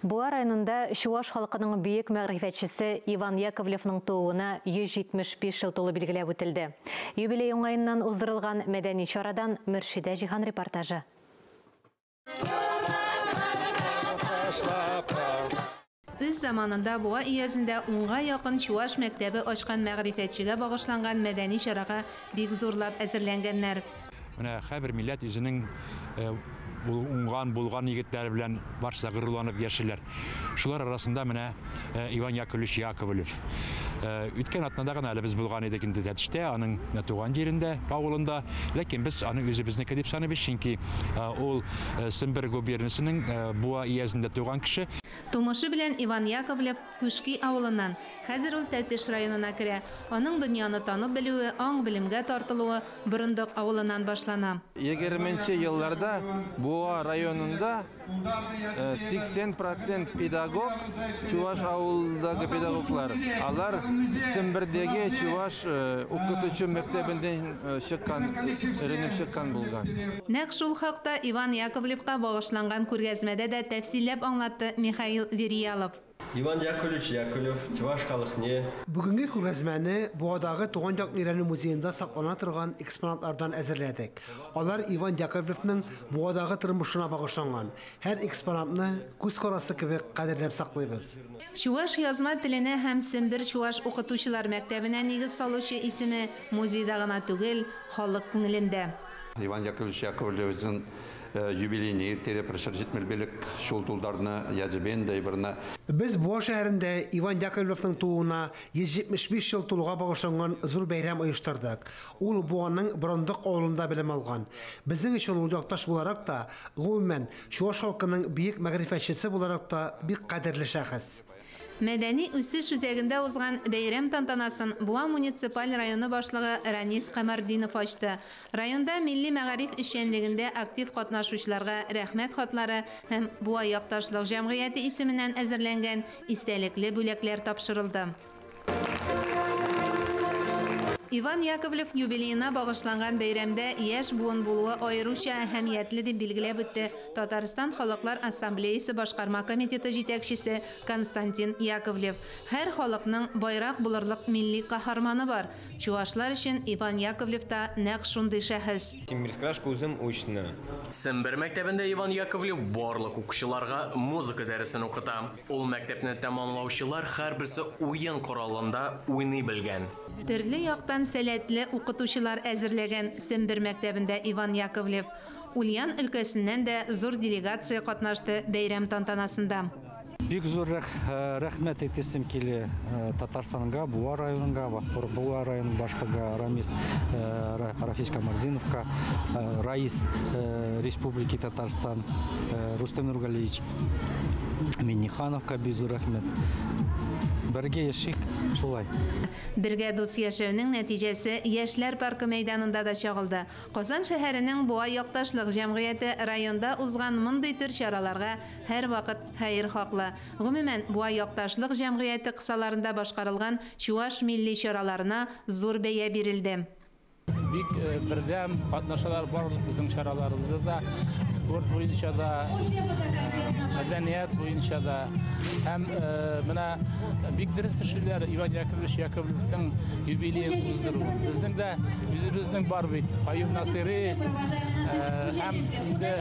Буа районында чуаш халкының бөек мәгърифәтчесе Иван Яковлевның тууына 175 ел тулу билгеләп үтелде. Юбилей уңаеннан уздырылган мәдәни чарадан Мөршидә Җиһан репортажы. Үз заманында Буа өязендә унга якын чуаш мәктәбе ачкан мәгърифәтчегә багышланган мәдәни чарага бик зурлап әзерләнгәннәр. Менә һәрбер милләт үзенең уңган, булган егетләре белән барысы да горурланып яшиләр. Шулар арасында менә Иван Яковлевич Яковлев. Үткән атнада гына әле без булган идек инде Тәтештә, аның туган җирендә, авылында. Ләкин без аны үзебезнеке дип саныйбыз, чөнки ул Сембер губерниясенең Буа өязендә туган кеше. Тумышы белән Иван Яковлев Күшки авылыннан. Хәзер ул Тәтеш районына керә. Аның дөньяны танып белүе, аң-белемгә тартылуы Борындык авылыннан башлана. Егерменче елларда Буа районында 80 процент педагог, чуваш авылындагы педагоглар, алар Сембердәге чуваш укытучы мәктәбеннән чыккан, өйрәнеп чыккан булган. Нәкъ шул хакта Иван Яковлевка багышланган күргәзмәдә дә тәфсилләп аңлатты Михаил Вериялов. Иван Яковлевич Яковлев чӑваш халӑхне. Бүгенге күргәзмәне Буадагы туган якны өйрәнү музеенда саклана торган экспонатлардан әзерләдек. Алар Иван Яковлевның Буадагы тормышына багышланган. Һәр экспонатны күз карасы кебек кадерләп саклыйбыз. Чуаш язма теленә һәм Сембер чуаш укытучылар мәктәбенә нигез салучы исеме музейда гына түгел, халык күңелендә. Иван Яковлевич Яковлевичӑн юбилейне ирттерӗпӗр, 175 ҫул тултарнӑ ячӗпе ӗнтӗ эпир ӑна. Без Буа шәһәрендә Иван Яковлевның тууына 175 ел тулуга багышланган зур бәйрәм оештырдык. Ул Буаның Борындык авылында белем алган. Безнең өчен ул якташ буларак та, гомумән, чуаш халкының бөек мәгърифәтчесе буларак та бик кадерле шәхес. Мәдәни үсеш үзәгендә узган бәйрәм тантанасын Буа муниципаль районы башлыгы Ранис Камартдинов ачты. Районда милли мәгариф эшчәнлегендә актив катнашучыларга рәхмәт хатлары һәм Буа якташлык җәмгыяте исеменнән әзерләнгән истәлекле бүләкләр тапшырылды. Иван Яковлев юбилеена багышланган бәйрәмдә яшь буын булуы аеруча әһәмиятле дип билгеләп үтте Татарстан Халыклар Ассамблеясе башкарма комитеты җитәкчесе Константин Яковлев. Һәр халыкның байрак булырлык милли каһарманы бар. Чуашлар өчен Иван Яковлев та нәкъ шундый шәхес. Тимирскрашка үзем учны. Сембер мәктәбендә Иван Яковлев барлык укучыларга музыка дәресен укыта. Ул мәктәпне тәмамлаучылар һәрберсе уен коралында уйный белгән. Төрле яктан сәләтле укытучылар әзерләгән Сембер мәктәбендә Иван Яковлев. Ульян өлкәсеннән дә зур делегация катнашты бәйрәм тантанасында. Бик зур рәхмәт әйтәсем килә Татарстанга, Буа районына, Буа районы башлыгы Рамис Рафис Камартдиновка, Раис Республики Татарстан Рустам Нургалиевич Миннихановка бик зур рәхмәт. Бергә яшик шулай. Бергә дус яшәүнең нәтиҗәсе Яшьләр паркы мәйданында да чагылды. Казан шәһәренең Буа якташлык җәмгыяте районда узган мондый төр чараларга һәрвакыт хәер хаклы. Гомумән, Буа якташлык җәмгыяте кысаларында башкарылган чуаш милли чараларына зур бәя бирелде. Бик бердәм катнашалар барлык безнең чараларыбызда да, спорт буенча да, мәдәният буенча да. Һәм менә бик дөрес эшлиләр Иван Яковлевич Яковлевның юбилеен уздыру. Безнең дә үзебезнең бар бит Каюм Насыйри һәм инде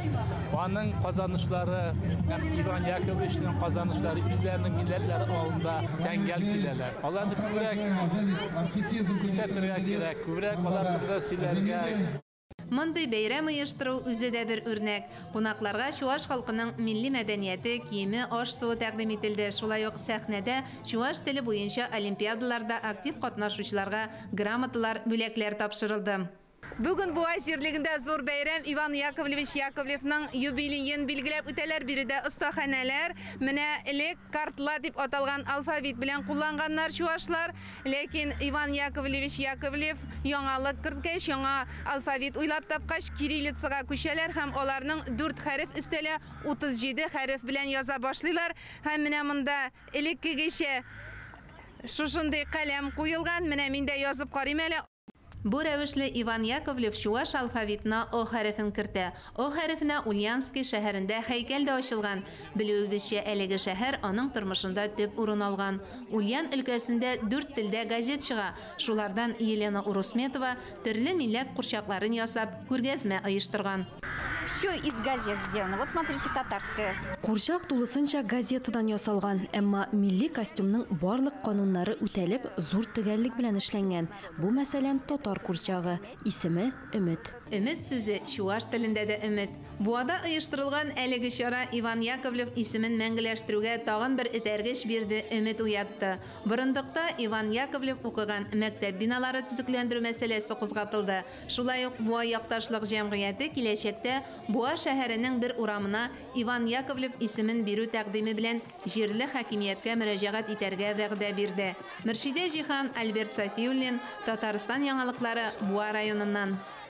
аның казанышлары һәм Иван Яковлевичның казанышлары үзләренең милләтләре алдында тәңгәл киләләр. Аларны күбрәк күрсәтергә кирәк, күбрәк алар турында сөйләргә. Мондый бәйрәм оештыру үзе дә бер үрнәк. Кунакларга чуаш халкының милли мәдәнияте, киеме, аш-суы тәкъдим ителде. Шулай ук сәхнәдә чуаш теле буенча олимпиадаларда актив катнашучыларга грамоталар, бүләкләр тапшырылды. Бүген Буа җирлегендә зур бәйрәм Иван Яковлевич Яковлевның юбилеен билгеләп үтәләр. Биредә остаханәләр, менә элек картла дип аталган алфавит белән кулланганнар чуашлар. Ләкин Иван Яковлевич Яковлев яңалык керткәч, яңа алфавит уйлап тапкач, кириллицага күчәләр һәм аларның 4 хәреф өстәлә 37 хәреф белән яза башлыйлар. Һәм менә монда элеккегечә шушындый каләм куелган. Менә мин дә язып карыйм әле. Бу рәвешле Иван Яковлев чуаш алфавитына О хәрефен кертә. О хәрефенә Ульяновский шәһәрендә һәйкәл дә ачылган. Белүебезчә, әлеге шәһәр аның тормышында төп урын алган. Ульян өлкәсендә дүрт телдә газет чыга. Шулардан Елена Урусметова төрле милләт курчакларын ясап, күргәзмә оештырган. Все из газет сделано. Вот смотрите, татарская. Курчак тулысынча газетадан ясалган, әмма милли костюмның барлык кануннары үтәлеп, зур төгәллек белән эшләнгән. Бу, мәсәлән, татар курчагы. Исеме Өмет. Өмет сүзе чуаш телендә дә өмет. Буада оештырылган әлеге чара Иван Яковлев исемен мәңгеләштерүгә тагын бер этәргеч бирде, өмет уятты. Борындыкта Иван Яковлев укыган мәктәп биналары төзекләндерү мәсьәләсе кузгатылды. Шулай ук Буа якташлык җәмгыяте киләчәктә Буа шәһәренең бер урамына Иван Яковлев исемен бирү тәкъдиме белән җирле хакимияткә мөрәҗәгать итәргә вәгъдә бирде. Мөршидә Җиһан, Альберт Сафиуллин, Татарстан яңалыклары, Буа районыннан.